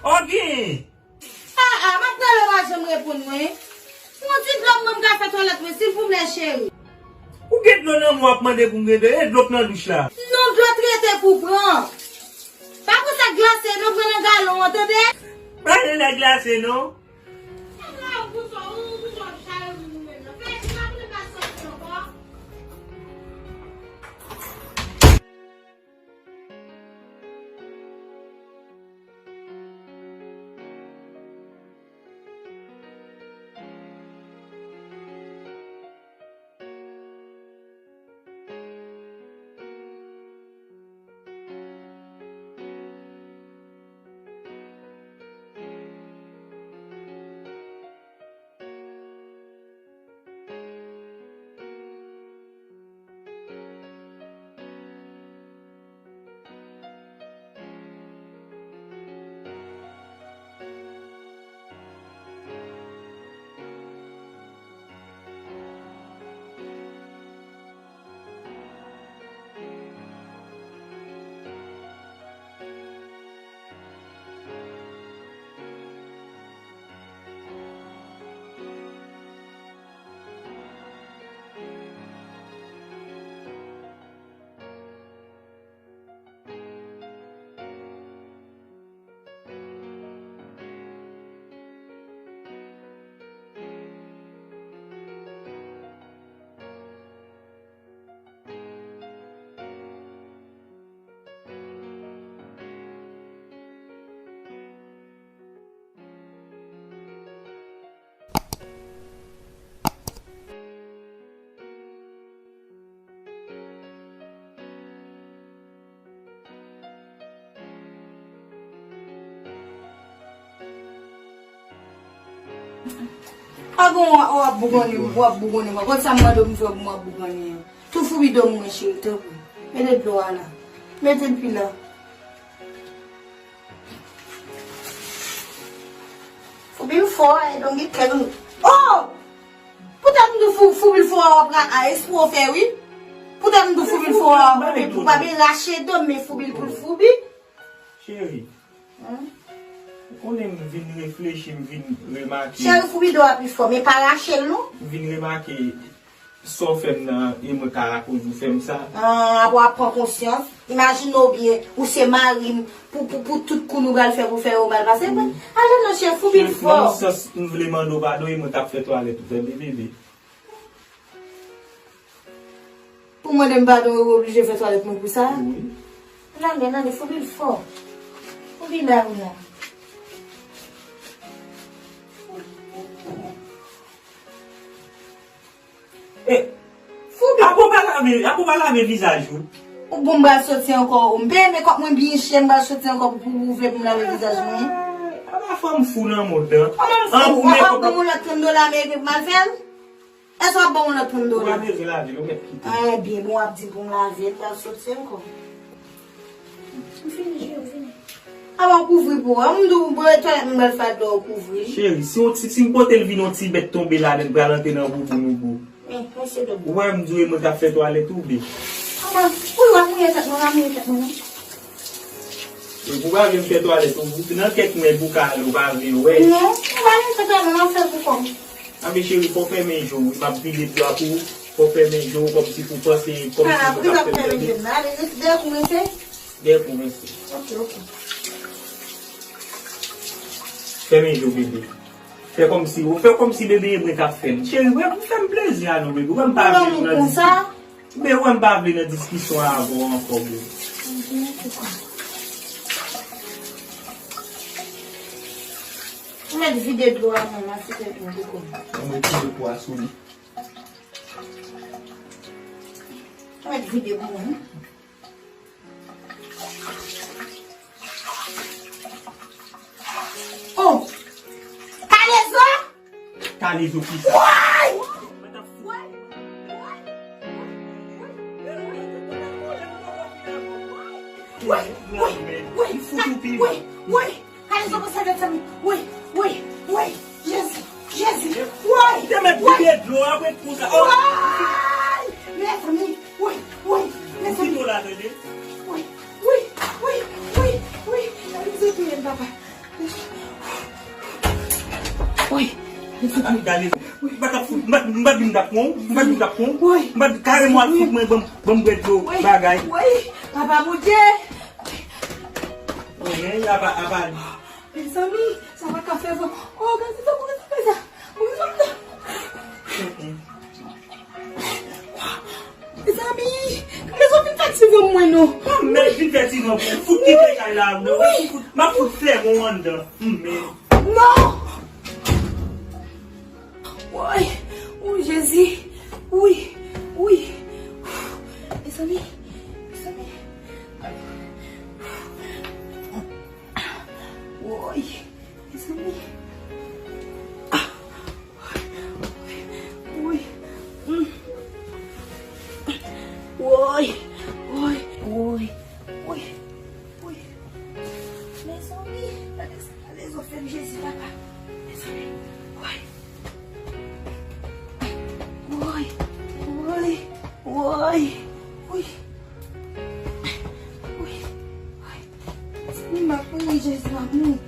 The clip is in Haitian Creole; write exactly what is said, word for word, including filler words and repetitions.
Ogi! Ah, ah, m ap rele w pa janm reponn mwen. Yon ti dlo m ban m ka fè twalèt mwen, silvouplè, cheri. Ou gen dlo nan men w ap mande pou m rele, e dlo k nan douch la. Non, dlo trete pou pran. Pa pran sa glase, non, pran nan galon an, tande? Pa gen lè glase, non. Pa gen w ap bougonnen, w ap bougonnen mwen. Gad sa m mande w pou m fè pou m ap bougonnen an. Tou foubi do mwen, cheri, tanpri. Mete dlo a la. Mete l pi la. Foubi l fò, e donk gen kèk. Oh! Poutèt m di w fou, foubi l fò a, w ap ra-, a, espre w fè, wi. Poutèt m di w foubi l fò a, w ap rache do m, men foubi l pou l foubi. Cheri. Hein? Ou konnen m vin reflechi, m vin remake. Cheri, foubi do a pi fò, men pa rache l, non. M vin remake sa w fè m nan, e mwen ka akoz ou fè m sa. Ah, apre w ap pran konsyans. Imajine w byen, ou se mari m, pou, pou, pou tout kou nou pral fè pou fè yo mal pase. Wi. Ale non, cheri, foubi l fò. Nan yon sans, m vle mande w padon, e mwen t ap fè twalèt ou, tande, bebe? Pou mande m padon, ou oblije fè twalèt mwen pou sa? Wi. Nan, men, nan, foubi l fò. Foubi la, wi, la. E, foubi. Apre w pa lave, apre w pa lave vizaj ou. Ou bon, m pral soti ankò. M peye mekòp mwen byen chè, m pral soti ankò pou, pou ou vle pou m lave vizaj mwen. Ay, ala fanm fou nan mond lan. Kòman m fou? An, w ap ban m yon lòt trant dola, men epi m al fè l? Èske w ap ban m yon lòt trant dola? Ou pa bezwen lave l, ou mèt kite l. Ebyen, bon, w ap di pou m lave l, m pral soti ankò. M fini, cheri, m fini. Avan w kouvri po a, m di w, bon, e twalèt m pral fè a, w kouvri. Cheri, si yon ti, si m pote l vin yon ti bèt tonbe ladan l pral antre nan bouboun ou bou. Men, mesye Dobo. Ou wè m di w e mwen k ap fè twalèt ou byen. Avan, wi, w ap mouye tèt mwen, w ap mouye tèt mwen, non. Epi w pa vle m fè twalèt ou bou, nan kèk mwen bou ka ale, ou pa vle wè. Non, ou pa vle m fè twalèt, m ap fè l pou kò m. Anben cheri, fò w fèmen je w, wi, m ap vide dlo a pou ou, fò w fèmen je w, kòmsi pou panse, kòmsi mwen t ap fè l, tande. Ah, poukisa pou fèmen je m nan? Ale, rete dèyè kou mwen fè. Dèyè kou mwen fè. Ok, ok. Fèmen je w, bebe. Fè kòmsi, ou fè kòmsi bebe e mwen k ap fè l. Cheri, wè, ou fè m plezi a non, bebe. Wè m pa vle nou nan diskisyon. Ou wè m pa vle nan diskisyon avè w ankò, bebe. Ou mèt vide dlo a, manman, si se pou ou, kòm. Mwen retire po a sou li. Ou mèt vide pou mwen. Oh! Kalezo! Kalezo ki sa? Woy! Woy! Woy! Woy! Woy! Woy! Kalezo, pase mezanmi. Woy! Woy! Woy! Jezi! Jezi! Woy! Ou te mèt vide dlo apre kou sa. Oh! Woy! Mezanmi! Woy! Woy! Mezanmi! Ou la tande? Woy! Woy! Woy! Woy! Woy! Kalezo touye m, papa. Gade, m pa t ap fout, m pa t, m pa t vin t ap pran w, m pa t vin t ap pran w. M pa t kareman al fout mwen, ban m, ban m bwè dlo, bagay. Woy, papa Bondye. Mezanmi, sa pa ka fè vre. Oh, gade sa, pou ki sa fè sa? Pou ki sa fè sa? Mezanmi, mezanmi, fè ti van mwen non. Men vin fè ti van pou fout kite kay la. M ap fout flè bon anndan. Non. Woy, woy, Jezi. Woy, woy. Mezanmi, mezanmi. Woy, mezanmi. Woy, woy. Woy, woy, woy, woy. Mezanmi, gade sa, gade zòfèn Jezi papa. Mezanmi, woy. Woy, woy, woy, woy. Woy, woy. Mezanmi, m ap mouri, Jezi lanmou.